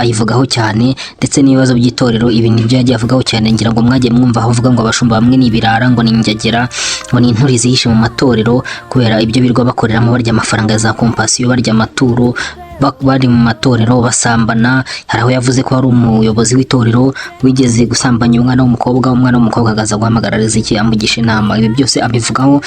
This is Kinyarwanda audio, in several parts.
Ayivugaho cyane, ndetse n'ibibazo by'itorero, ibi nibyo yagiye avugaho cyane. Ngira ngo mwagiye mwumva aho avuga ngo abashumba bamwe ni ibirara, ngo ni ingegera, ngo ni inturi zihishe mu matorero kubera ibyo birirwa bakoreramo, barya amafaranga ya za compassion, barya amaturo, bari mu matorero basambana. Hari aho yavuze ko hari umuyobozi w'itorero wigeze gusambanya umwana w'umukobwa, umwana w'umukobwa akaza guhamagara Riziki amugisha inama. Ibi byose abivugaho,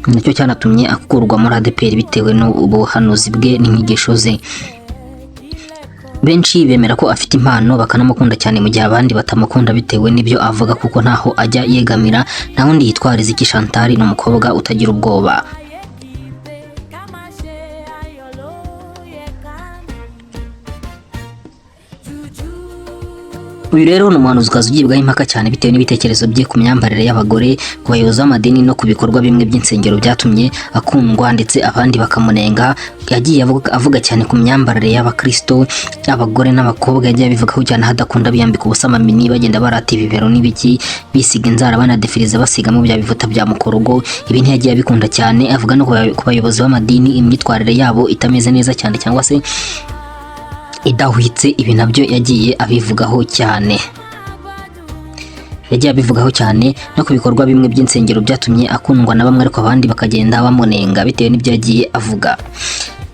nicyo cyanatumye akurwa muri ADEPR bitewe n'ubuhanuzi bwe n'inyigisho ze. Benshi bemera ko afite impano bakanamukunda cyane, mu gihe abandi batamukunda bitewe n'ibyo avuga, kuko ntaho ajya yegamira. Nta wundi yitwa Riziki Chantal, ni umukobwa utagira ubwoba. Ká máa ṣe ayọ̀ ló yẹ ká ní. Jújú. Uyu rero ni umuhanuzi ugibwaho impaka cyane bitewe n'ibitekerezo bye ku myambarire y'abagore, ku bayobozi b'amadini no ku bikorwa bimwe by'insengero byatumye akundwa ndetse abandi bakamunenga. Yagiye avuga cyane ku myambarire y'abakristo, abagore n'abakobwa. Yagiye abivugaho cyane aho adakunda biyambika ubusa, amamini, bagenda barata ibibero n'ibiki, bisiga inzara, banadefiriza, basigamo bya bivuta bya mukorogo. Ibi ntiyagiye abikunda cyane. Avuga no ku bayobozi b'amadini, imyitwarire yabo itameze neza cyane cyangwa se idahwitse. Ibi nabyo yagiye abivugaho cyane. Yagiye abivugaho cyane no ku bikorwa bimwe by'insengero byatumye akundwa na bamwe, ariko abandi bakagenda bamunenga bitewe n'ibyo yagiye avuga.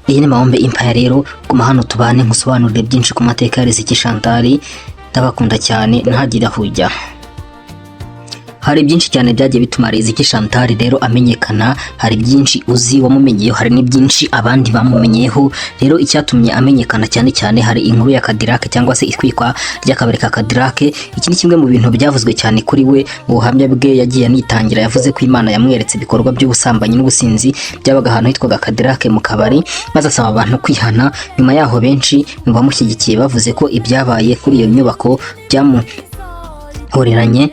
Iyi ni Mahombe Empire rero, guma hano tubane nkusobanurire byinshi ku mateka ya Riziki Chantal. Ndabakunda cyane, ntihagire aho ujya. Hari byinshi cyane byagiye bituma Riziki Chantal rero amenyekana. Hari byinshi uzi wamumenyeyeho, hari n'ibyinshi abandi bamumenyeyeho. Rero icyatumye amenyekana cyane cyane, hari inkuru ya Cadillac cyangwa se itwikwa ry'akabari ka Cadillac. Iki ni kimwe mu bintu byavuzwe cyane kuri we. Mu buhamya bwe yagiye anitangira, yavuze ko Imana yamweretse ibikorwa by'ubusambanyi n'ubusinzi byabaga ahantu hitwaga Cadillac mu kabari, maze asaba abantu kwihana. Nyuma yaho benshi mu bamushyigikiye bavuze ko ibyabaye kuri iyo nyubako byahuriranye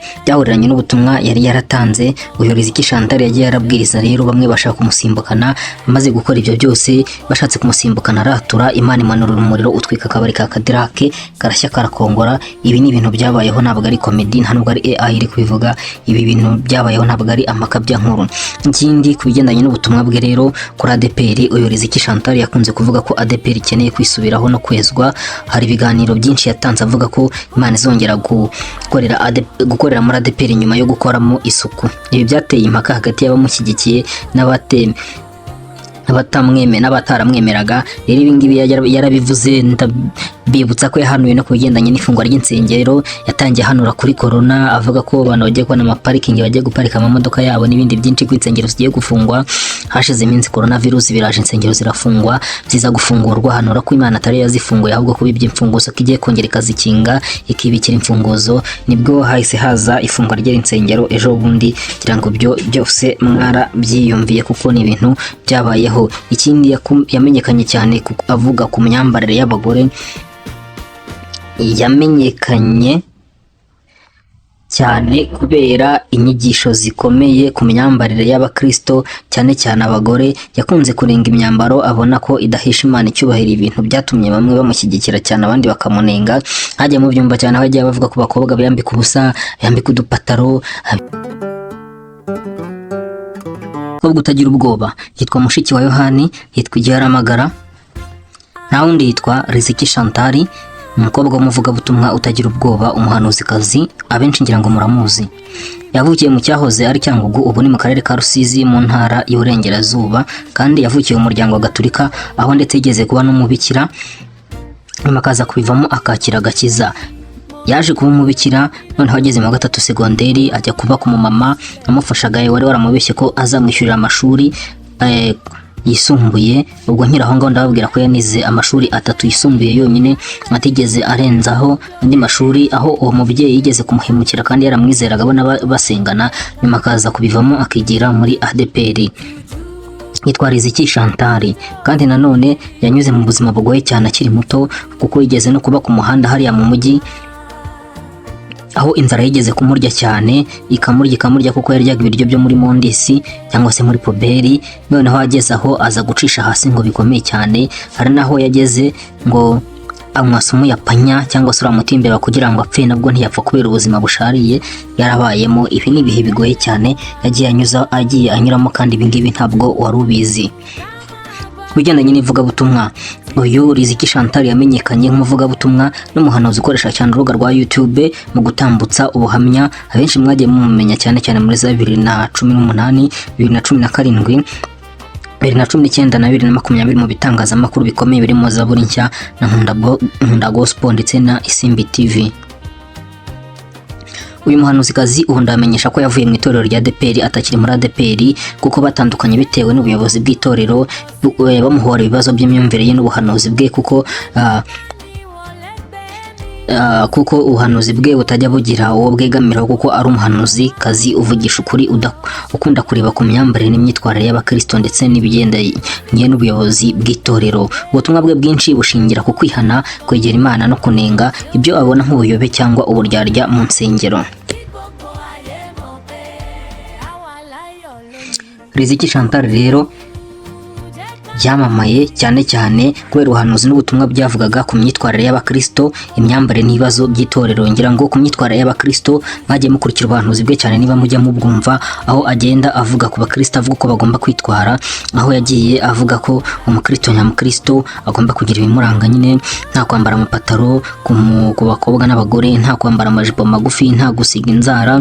n'ubutumwa yari yaratanze. Uyu Riziki Chantal yagiye yarabwiriza. Rero bamwe bashaka kumusimbukana. Amaze gukora ibyo byose, bashatse kumusimbukana, aratura, Imana imanurira umuriro utwika akabari ka Cadillac, karashya karakongora. Ibi ni ibintu byabayeho, ntabwo ari comedy, nta nubwo ari AI iri kubivuga. Ibi bintu byabayeho, ntabwo ari amakabya nkuru. Ikindi ku bigendanye n'ubutumwa bwe rero kuri ADEPR, uyu Riziki Chantal yakunze kuvuga ko ADEPR ikeneye kwisubiraho no kwezwa. Hari ibiganiro byinshi yatanze avuga ko Imana izongera gukorera muri ADEPR nyuma yo gukoramo isuku. Ibi byateye impaka hagati y'abamushyigikiye n'abataramwemeraga. Rero ibi ngibi yarabivuze. Ndabibutsa ko yahanuye no ku bigendanye n'ifungwa ry'insengero. Yatangiye ahanura kuri corona, avuga ko abantu bagiye kubona amaparikingi bagiye guparika amamodoka yabo n'ibindi byinshi, ko insengero zigiye gufungwa. Hashize iminsi corona virus biraje, insengero zirafungwa, ziza gufungurwa ahanura ko Imana atari yazifunguye, ahubwo ko bibye imfunguzo, ko igiye kongera ikazikinga ikibikira imfunguzo. Nibwo hahise haza ifungwa ry'insengero ejo bundi. Kugira ngo byo byose mwarabyiyumviye kuko ni ibintu byabayeho. Ikindi yamenyekanye cyane avuga ku myambarire y'abagore. Yamenyekanye cyane kubera inyigisho zikomeye ku myambarire y'abakristo, cyane cyane abagore. Yakunze kurenga imyambaro abona ko idahesha Imana icyubahiro, ibintu byatumye bamwe bamushyigikira cyane, abandi bakamunenga. Hajya mu byumba cyane aho yagiye bavuga ku bakobwa biyambika ubusa, biyambika udupataro. Umukobwa utagira ubwoba yitwa mushiki wa Yohani, yitwa Igiharamagara, nta wundi yitwa Riziki Chantal, umukobwa w'umuvugabutumwa utagira ubwoba, umuhanuzikazi. Abenshi ngira ngo muramuzi. Yavukiye mu cyahoze ari Cyangugu, ubu ni mu karere ka Rusizi mu ntara y'Uburengerazuba, kandi yavukiye mu muryango wa Gatulika, aho ndetse yigeze kuba n'umubikira, nyuma akaza kubivamo akakira agakiza. Yaje kuba umubikira, noneho ageze mu wa gatatu segonderi ajya kuba ku mumama wamufashaga, wari waramubeshye ko azamwishyurira amashuri yisumbuye. Ubwo nkiri aho ngaho, ndababwira ko yanize amashuri atatu yisumbuye yonyine, atigeze arenzaho andi mashuri, aho uwo mubyeyi yigeze kumuhemukira kandi yaramwizeraga, abona basengana, nyuma akaza kubivamo akigira muri ADEPR. Yitwa Riziki Chantal, kandi nanone yanyuze mu buzima bugoye cyane akiri muto, kuko yigeze no kuba ku muhanda hariya mu mujyi, aho inzara yigeze kumurya cyane, ikamurya ikamurya, kuko yaryaga ibiryo byo muri mondisi cyangwa se muri poubelle. Noneho ageze aho aza gucisha hasi ngo bikomeye cyane. Hari naho yageze ngo anywa sumu ya panya cyangwa se uriya muti w'imbeba kugira ngo apfe, nabwo ntiyapfa kubera ubuzima bushariye yarabayemo. Ibi ni ibihe bigoye cyane yagiye anyuza, agiye anyuramo, kandi ibi ngibi ntabwo wari ubizi. Ku bigendanye n'ivugabutumwa, uyu Riziki Chantal yamenyekanye nk'umuvugabutumwa n'umuhanuzi ukoresha cyane urubuga rwa YouTube mu gutambutsa ubuhamya. Abenshi mwagiye mumumenya cyane cyane muri za 2018, 2017, 2019 na 2020 mu bitangazamakuru bikomeye birimo Zaburi Nshya na Nkunda Gospel ndetse na Isimbi TV. Uyu muhanuzikazi ubu ndamenyesha ko yavuye mu itorero rya ADEPR, atakiri muri ADEPR kuko batandukanye bitewe n'ubuyobozi bw'itorero bamuhora ibibazo by'imyumvire ye n'ubuhanuzi bwe, kuko ubuhanuzi bwe butajya bugira uwo bwegamiraho, kuko ari umuhanuzi kazi uvugisha ukuri, ukunda kureba ku myambarire n'imyitwarire y'abakristo ndetse n'ibigendanye n'ubuyobozi bw'itorero. Ubutumwa bwe bwinshi bushingira ku kwihana, kwegera Imana no kunenga ibyo abona nk'ubuyobe cyangwa uburyarya mu nsengero. Kí gbogbo ayé mọ̀ pé àwa láyọ̀ lónìí. Riziki Chantal rero Jẹ́ ká yamamaye cyane cyane kubera ubuhanuzi n'ubutumwa byavugaga ku myitwarire y'abakristo, imyambarire n'ibibazo by'itorero. Ngira ngo ku myitwarire y'abakristo mwagiye mukurikira ubuhanuzi bwe cyane niba mujya mubwumva, aho agenda avuga ku bakristo, avuga uko bagomba kwitwara, aho yagiye avuga ko umukristo nyamukristo agomba kugira ibimuranga nyine: nta kwambara amapataro ku bakobwa n'abagore, nta kwambara amajipo magufi, nta gusiga inzara.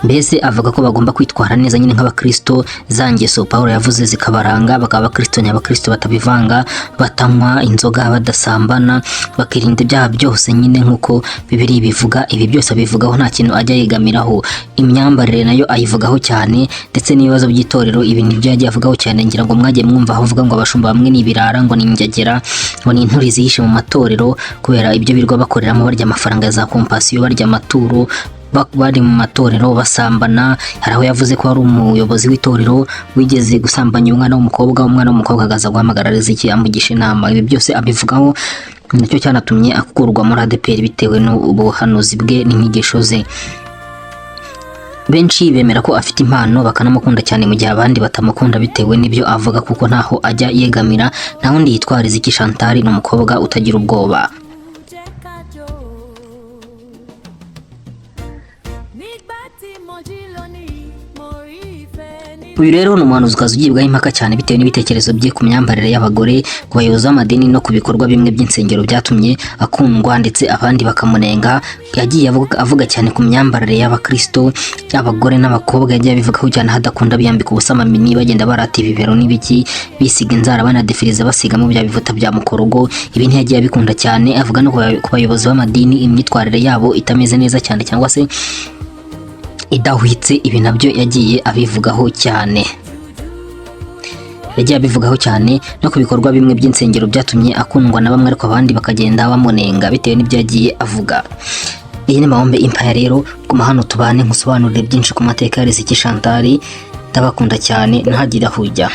Mbese avuga ko bagomba kwitwara neza nyine nk'abakristo, za ngeso Pawulo yavuze zikabaranga, bakaba abakristo nyabakristo, batabivanga, batanywa inzoga, badasambana, bakirinda ibyaha byose nyine nk'uko Bibiliya bivuga. Ibi byose abivugaho, nta kintu ajya yegamiraho. Imyambarire nayo ayivugaho cyane, ndetse n'ibibazo by'itorero. Ibi nibyo yagiye avugaho cyane. Ngira ngo mwagiye mwumva aho avuga ngo abashumba bamwe ni ibirara, ngo ni ingegera, ngo ni inturi zihishe mu matorero kubera ibyo birirwa bakoreramo, barya amafaranga ya za compassion, barya amaturo, bari mu matorero basambana. Hari aho yavuze ko hari umuyobozi w'itorero wigeze gusambanya umwana w'umukobwa, umwana w'umukobwa akaza guhamagara Riziki amugisha inama. Ibi byose abivugaho, nicyo cyanatumye akurwa muri ADEPR bitewe n'ubuhanuzi bwe n'inyigisho ze. Benshi bemera ko afite impano bakanamukunda cyane, mu gihe abandi batamukunda bitewe n'ibyo avuga, kuko ntaho ajya yegamira. Nta wundi yitwa Riziki Chantal, ni umukobwa utagira ubwoba. Jẹ́ ká jó. Nígbà tí mo jí lónìí, mo rí ìfẹ́ ní. Uyu rero ni umuhanuzikazi ugibwaho impaka cyane bitewe n'ibitekerezo bye ku myambarire y'abagore, ku bayobozi b'amadini no ku bikorwa bimwe by'insengero byatumye akundwa ndetse abandi bakamunenga. Yagiye avuga cyane ku myambarire y'abakristo, abagore n'abakobwa. Yagiye abivugaho cyane aho adakunda biyambika ubusa, amamini, bagenda barata ibibero n'ibiki, bisiga inzara, banadefiriza, basigamo bya bivuta bya mukorogo. Ibi ntiyagiye abikunda cyane. Avuga no ku bayobozi b'amadini, imyitwarire yabo itameze neza cyane cyangwa se idahwitse. Ibi nabyo yagiye abivugaho cyane. Yagiye abivugaho cyane no ku bikorwa bimwe by'insengero byatumye akundwa na bamwe, ariko abandi bakagenda bamunenga bitewe n'ibyo yagiye avuga. Iyi ni Mahombe Empire rero, guma hano tubane nkusobanurire byinshi ku mateka ya Riziki Chantal. Ndabakunda cyane, ntihagire aho ujya.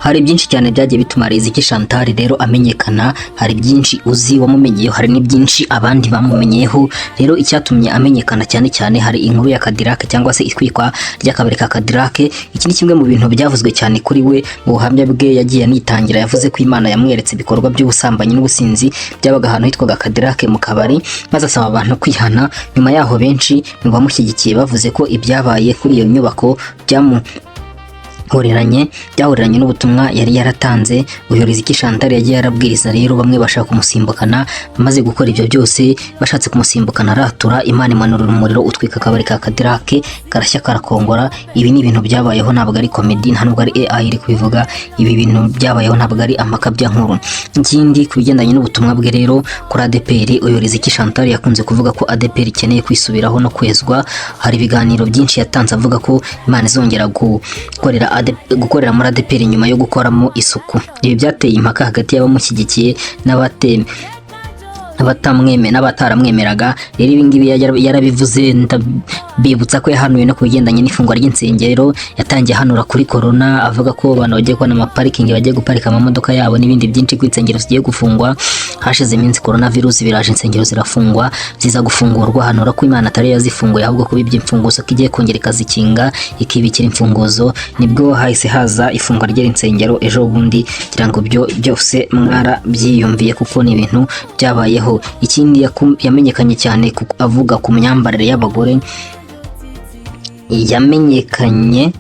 Hari byinshi cyane byagiye bituma Riziki Chantal rero amenyekana. Hari byinshi uzi wamumenyeyeho, hari n'ibyinshi abandi bamumenyeyeho. Rero icyatumye amenyekana cyane cyane, hari inkuru ya Cadillac cyangwa se itwikwa ry'akabari ka Cadillac. Iki ni kimwe mu bintu byavuzwe cyane kuri we. Mu buhamya bwe yagiye anitangira, yavuze ko Imana yamweretse ibikorwa by'ubusambanyi n'ubusinzi byabaga ahantu hitwaga Cadillac mu kabari, maze asaba abantu kwihana. Nyuma yaho benshi mu bamushyigikiye bavuze ko ibyabaye kuri iyo nyubako byahuriranye n'ubutumwa yari yaratanze. Uyu Riziki Chantal yagiye yarabwiriza. Rero bamwe bashaka kumusimbukana. Amaze gukora ibyo byose, bashatse kumusimbukana, aratura, Imana imanurira umuriro utwika akabari ka Cadillac, karashya karakongora. Ibi ni ibintu byabayeho, ntabwo ari comedy, nta nubwo ari AI iri kubivuga. Ibi bintu byabayeho, ntabwo ari amakabya nkuru. Ikindi, ku bigendanye n'ubutumwa bwe rero kuri ADEPR, uyu Riziki Chantal yakunze kuvuga ko ADEPR ikeneye kwisubiraho no kwezwa. Hari ibiganiro byinshi yatanze avuga ko Imana izongera gukorera muri ADEPR nyuma yo gukoramo isuku. Ibi byateye impaka hagati y'abamushyigikiye n'abataramwemeraga. Rero ibi ngibi yarabivuze. Ndabibutsa ko yahanuye no ku bigendanye n'ifungwa ry'insengero. Yatangiye ahanura kuri corona, avuga ko abantu bagiye kubona amaparikingi bagiye guparika amamodoka yabo n'ibindi byinshi, ko insengero zigiye gufungwa. Hashize iminsi corona virus biraje, insengero zirafungwa, ziza gufungurwa ahanura ko Imana atari yazifunguye, ahubwo ko bibye imfunguzo, ko igiye kongera ikazikinga, ikibikira imfunguzo. Nibwo hahise haza ifungwa ry'insengero ejo bundi. Kugira ngo byo byose mwarabyiyumviye, kuko ni ibintu byabayeho. Ikindi, yamenyekanye cyane avuga ku myambarire y'abagore. Yamenyekanye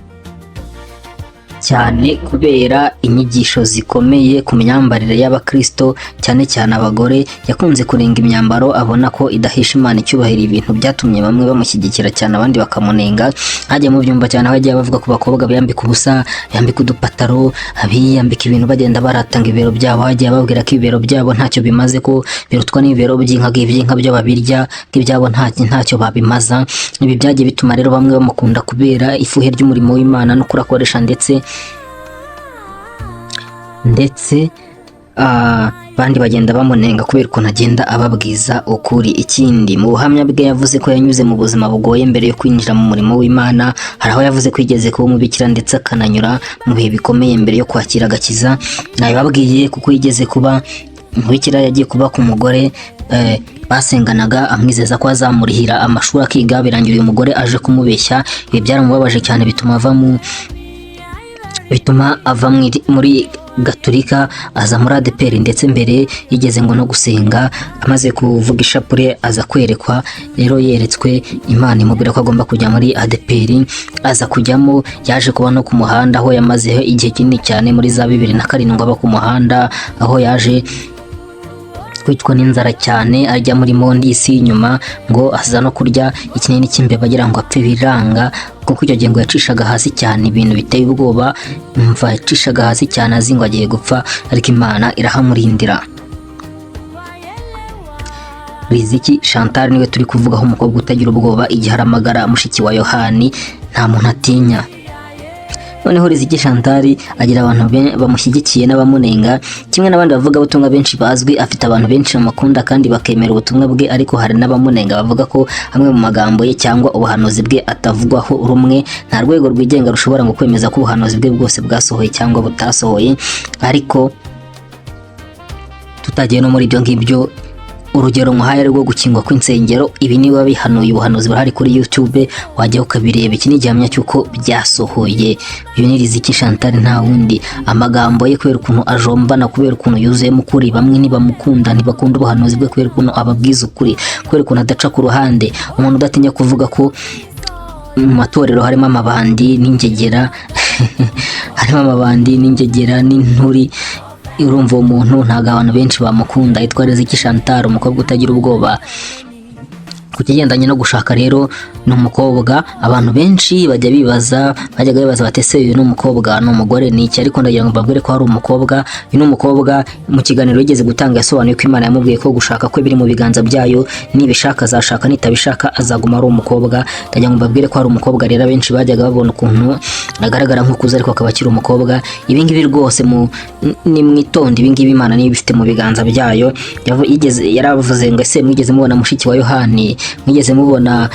Cyane kubera inyigisho zikomeye ku myambarire y'abakristo, cyane cyane abagore. Yakunze kurenga imyambaro abona ko idahesha Imana icyubahiro, ibintu byatumye bamwe bamushyigikira cyane, abandi bakamunenga. Hajya mu byumba cyane aho yagiye bavuga ku bakobwa biyambika ubusa, biyambika udupataro, abiyambika ibintu bagenda baratanga ibibero byabo. Hagiye ababwira ko ibibero byabo ntacyo bimaze, ko birutwa n'ibibero by'inka, ko iby'inka byo babirya, ko ibyabo ntacyo babimaza. Ibi byagiye bituma rero bamwe bamukunda kubera ifuhe ry'umurimo w'Imana no kurakoresha, ndetse abandi bagenda bamunenga kubera ukuntu agenda ababwiza ukuri. Ikindi, mu buhamya bwe yavuze ko yanyuze mu buzima bugoye mbere yo kwinjira mu murimo w'Imana. Hari aho yavuze ko yigeze kuba umubikira, ndetse akananyura mu bihe bikomeye mbere yo kwakira agakiza. Nabibabwiye kuko yigeze kuba umubikira, yagiye kuba ku mugore basenganaga, amwizeza ko azamurihira amashuri akiga. Birangira uyu mugore aje kumubeshya. Ibi byaramubabaje cyane, bituma ava muri Gaturika aza muri ADEPR. Ndetse mbere yigeze ngo no gusenga, amaze kuvuga ishapure aza kwerekwa. Rero yeretswe Imana imubwira ko agomba kujya muri ADEPR, aza kujyamo. Yaje kuba no ku muhanda, aho yamazeho igihe kinini cyane muri za 2007 aba ku muhanda, aho yaje kwicwa n'inzara cyane, ajya muri mondisi. Nyuma ngo aza no kurya ikinini cy'imbeba agira ngo apfe, biranga, kuko icyo gihe ngo yacishaga hasi cyane, ibintu biteye ubwoba. Mva, yacishaga hasi cyane azi ngo agiye gupfa, ariko Imana irahamurindira. Riziki Chantal niwe turi kuvugaho, umukobwa utagira ubwoba igihe aramagara, mushiki wa Yohani, nta muntu atinya. Noneho Riziki Chantal agira abantu bamushyigikiye n'abamunenga, kimwe n'abandi bavugabutumwa benshi bazwi. Afite abantu benshi bamukunda kandi bakemera ubutumwa bwe, ariko hari n'abamunenga bavuga ko amwe mu magambo ye cyangwa ubuhanuzi bwe atavugwaho rumwe. Nta rwego rwigenga rushobora ngo kwemeza ko ubuhanuzi bwe bwose bwasohoye cyangwa butasohoye. Ariko tutagiye no muri ibyo ngibyo, urugero muhaye rwo gukingwa kw'insengero, ibi niba bihanuye, ubuhanuzi burahari kuri YouTube, wajya ukabireba. Iki ni igihamya cy'uko byasohoye. Uyu ni Riziki Chantal, nta wundi. Amagambo ye, kubera ukuntu ajombana, kubera ukuntu yuzuyemo ukuri, bamwe ntibamukunda, ntibakunda ubuhanuzi bwe kubera ukuntu ababwiza ukuri, kubera ukuntu adaca ku ruhande. Umuntu udatinya kuvuga ko mu matorero harimo amabandi n'ingegera, harimo amabandi n'ingegera n'inturi. Urumva uwo muntu ntabwo abantu benshi bamukunda. Yitwa Riziki Chantal, umukobwa utagira ubwoba. Ku kigendanye no gushaka rero, ni umukobwa abantu benshi bajya bibaza, bajyaga bibaza bati: "Ese uyu ni umukobwa, ni umugore, ni iki?" Ariko ndagira ngo mbabwire ko hari umukobwa. Uyu ni umukobwa. Mu kiganiro yigeze gutanga yasobanuye ko Imana yamubwiye ko gushaka kwe biri mu biganza byayo, nibishaka azashaka, nitabishaka azaguma ari umukobwa. Ndagira ngo mbabwire ko hari umukobwa. Rero abenshi bajyaga babona ukuntu agaragara nk'ukuze, ariko akaba akiri umukobwa. Ibi ngibi rwose mu ni mwitonde, ibi ngibi Imana niyo ibifite mu biganza byayo. Yigeze yaravuze ngo: "Ese mwigeze mubona mushiki wa Yohani? Mwigeze mubona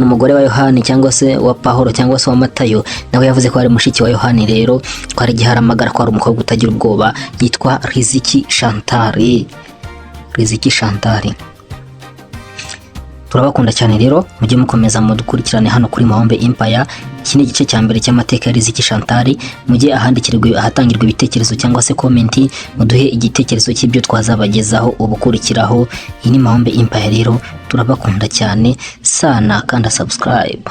umugore wa Yohani, cyangwa se wa Pahoro, cyangwa se wa Matayo?" Nawe yavuze ko ari mushiki wa Yohani. Rero ko ari igiharamagara, ko ari umukobwa utagira ubwoba, yitwa Riziki Chantal. Riziki Chantal, turabakunda cyane. Rero mujye mukomeza mudukurikirane hano kuri Mahombe Empire. Iki ni igice cya mbere cy'amateka ya Riziki Chantal. Mujye ahandikirwa, ahatangirwa ibitekerezo cyangwa se comment, muduhe igitekerezo cy'ibyo twazabagezaho ubukurikiraho. Iyi ni Mahombe Empire. Rero turabakunda cyane sana, kanda subscribe.